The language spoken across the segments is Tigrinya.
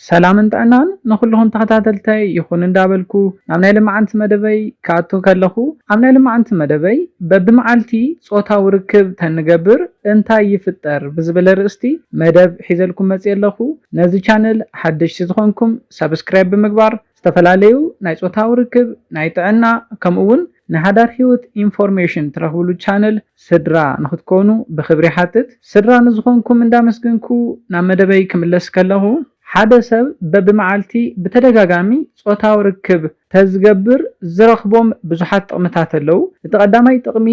ሰላምን ጥዕናን ንኹልኹም ተኸታተልተይ ይኹን እንዳበልኩ፣ ናብ ናይ ልምዓንቲ መደበይ ክኣቱ ከለኹ፣ ኣብ ናይ ልምዓንቲ መደበይ በብመዓልቲ ጾታዊ ርክብ ተንገብር እንታይ ይፍጠር ብዝብል ርእስቲ መደብ ሒዘልኩም መጽየ ኣለኹ። ነዚ ቻነል ሓደሽቲ ዝኾንኩም ሳብስክራይብ ብምግባር ዝተፈላለዩ ናይ ጾታዊ ርክብ፣ ናይ ጥዕና፣ ከምኡ እውን ናይ ሓዳር ህይወት ኢንፎርሜሽን ትረኽብሉ ቻነል ስድራ ንኽትኮኑ ብኽብሪ ሓትት። ስድራ ንዝኾንኩም እንዳመስገንኩ ናብ መደበይ ክምለስ ከለኹ፣ ሓደ ሰብ በብመዓልቲ ብተደጋጋሚ ጾታዊ ርክብ ተዝገብር ዝረኽቦም ብዙሓት ጥቕምታት ኣለዉ። እቲ ቀዳማይ ጥቕሚ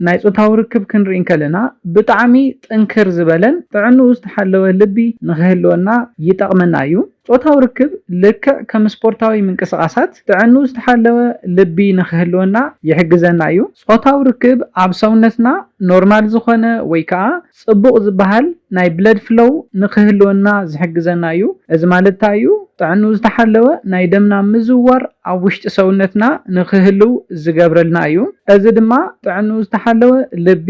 ናይ ጾታዊ ርክብ ክንርኢ እንከለና ብጣዕሚ ጥንክር ዝበለን ጥዕንኡ ዝተሓለወ ልቢ ንኽህልወና ይጠቕመና እዩ። ጾታዊ ርክብ ልክዕ ከም ስፖርታዊ ምንቅስቓሳት ጥዕንኡ ዝተሓለወ ልቢ ንኽህልወና ይሕግዘና እዩ። ጾታዊ ርክብ ኣብ ሰውነትና ኖርማል ዝኾነ ወይ ከዓ ጽቡቕ ዝበሃል ናይ ብለድ ፍሎው ንኽህልወና ዝሕግዘና እዩ። እዚ ማለት እንታይ እዩ? ጥዕንኡ ዝተሓለወ ናይ ደምና ምዝዋር ኣብ ውሽጢ ሰውነትና ንኽህልው ዝገብረልና እዩ። እዚ ድማ ጥዕንኡ ዝተሓለወ ልቢ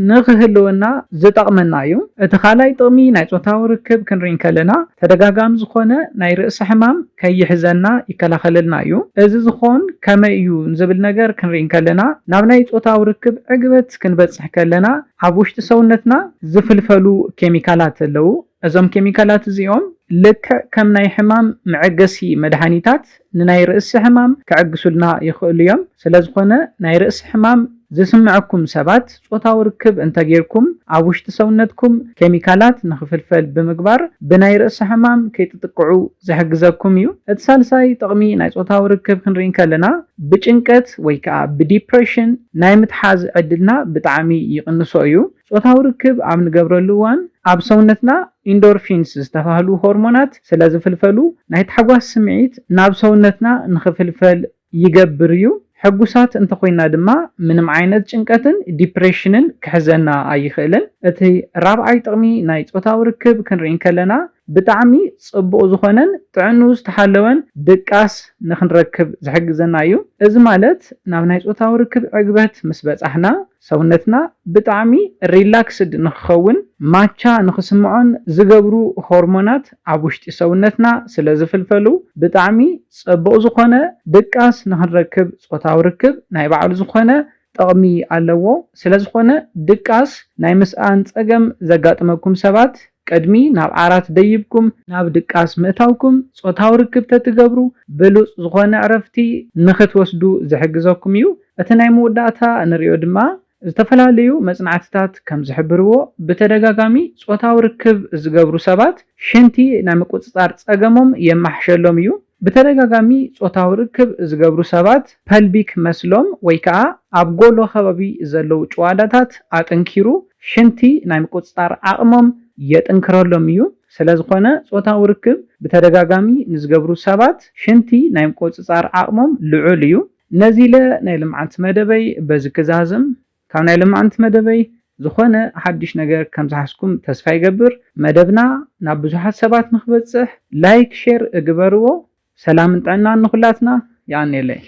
ንኽህልወና ዝጠቕመና እዩ። እቲ ካልኣይ ጥቕሚ ናይ ጾታዊ ርክብ ክንርኢ እንከለና ተደጋጋሚ ዝኾነ ናይ ርእሲ ሕማም ከይሕዘና ይከላኸለልና እዩ። እዚ ዝኾን ከመይ እዩ ንዝብል ነገር ክንርኢ እንከለና ናብ ናይ ጾታዊ ርክብ ዕግበት ክንበጽሕ ከለና ኣብ ውሽጢ ሰውነትና ዝፍልፈሉ ኬሚካላት ኣለዉ። እዞም ኬሚካላት እዚኦም ልክዕ ከም ናይ ሕማም መዐገሲ መድሃኒታት ንናይ ርእሲ ሕማም ክዕግሱልና ይኽእሉ እዮም። ስለ ዝኾነ ናይ ርእሲ ሕማም ዝስምዐኩም ሰባት ጾታዊ ርክብ እንተጌርኩም ኣብ ውሽጢ ሰውነትኩም ኬሚካላት ንኽፍልፈል ብምግባር ብናይ ርእሲ ሕማም ከይትጥቅዑ ዝሕግዘኩም እዩ። እቲ ሳልሳይ ጥቕሚ ናይ ጾታዊ ርክብ ክንርኢ እንከለና ብጭንቀት ወይ ከዓ ብዲፕሬሽን ናይ ምትሓዝ ዕድልና ብጣዕሚ ይቕንሶ እዩ። ጾታዊ ርክብ ኣብ ንገብረሉ እዋን ኣብ ሰውነትና ኢንዶርፊንስ ዝተባህሉ ሆርሞናት ስለ ዝፍልፈሉ ናይ ታሕጓስ ስምዒት ናብ ሰውነትና ንኽፍልፈል ይገብር እዩ። ሕጉሳት እንተኾይና ድማ ምንም ዓይነት ጭንቀትን ዲፕሬሽንን ክሕዘና ኣይኽእልን። እቲ ራብዓይ ጥቕሚ ናይ ጾታዊ ርክብ ክንርኢ እንከለና ብጣዕሚ ጽቡቕ ዝኾነን ጥዕንኡ ዝተሓለወን ድቃስ ንኽንረክብ ዝሕግዘና እዩ። እዚ ማለት ናብ ናይ ጾታዊ ርክብ ዕግበት ምስ በጻሕና ሰውነትና ብጣዕሚ ሪላክስድ ንኽኸውን ማቻ ንኽስምዖን ዝገብሩ ሆርሞናት ኣብ ውሽጢ ሰውነትና ስለ ዝፍልፈሉ ብጣዕሚ ጽቡቕ ዝኾነ ድቃስ ንኽንረክብ ጾታዊ ርክብ ናይ ባዕሉ ዝኾነ ጥቕሚ ኣለዎ። ስለ ዝኾነ ድቃስ ናይ ምስኣን ጸገም ዘጋጥመኩም ሰባት ቅድሚ ናብ ዓራት ደይብኩም ናብ ድቃስ ምእታውኩም ጾታዊ ርክብ ተትገብሩ ብሉጽ ዝኾነ ዕረፍቲ ንኽትወስዱ ዝሕግዘኩም እዩ። እቲ ናይ መወዳእታ እንሪኦ ድማ ዝተፈላለዩ መጽናዕትታት ከም ዝሕብርዎ ብተደጋጋሚ ጾታዊ ርክብ ዝገብሩ ሰባት ሽንቲ ናይ ምቁጽጻር ጸገሞም የማሕሸሎም እዩ። ብተደጋጋሚ ጾታዊ ርክብ ዝገብሩ ሰባት ፐልቢክ መስሎም ወይ ከዓ ኣብ ጎሎ ከባቢ ዘለዉ ጭዋዳታት ኣጠንኪሩ ሽንቲ ናይ ምቁጽጻር ዓቕሞም የጥንክረሎም እዩ። ስለ ዝኾነ ጾታዊ ርክብ ብተደጋጋሚ ንዝገብሩ ሰባት ሽንቲ ናይ ምቁጽጻር ዓቕሞም ልዑል እዩ። ነዚ ኢለ ናይ ልምዓንቲ መደበይ በዚ ክዛዝም። ካብ ናይ ልምዓንቲ መደበይ ዝኾነ ሓድሽ ነገር ከም ዝሓዝኩም ተስፋ ይገብር። መደብና ናብ ብዙሓት ሰባት ንኽበጽሕ ላይክ፣ ሼር እግበርዎ። ሰላምን ጥዕናን ንኹላትና። የቐንየለይ።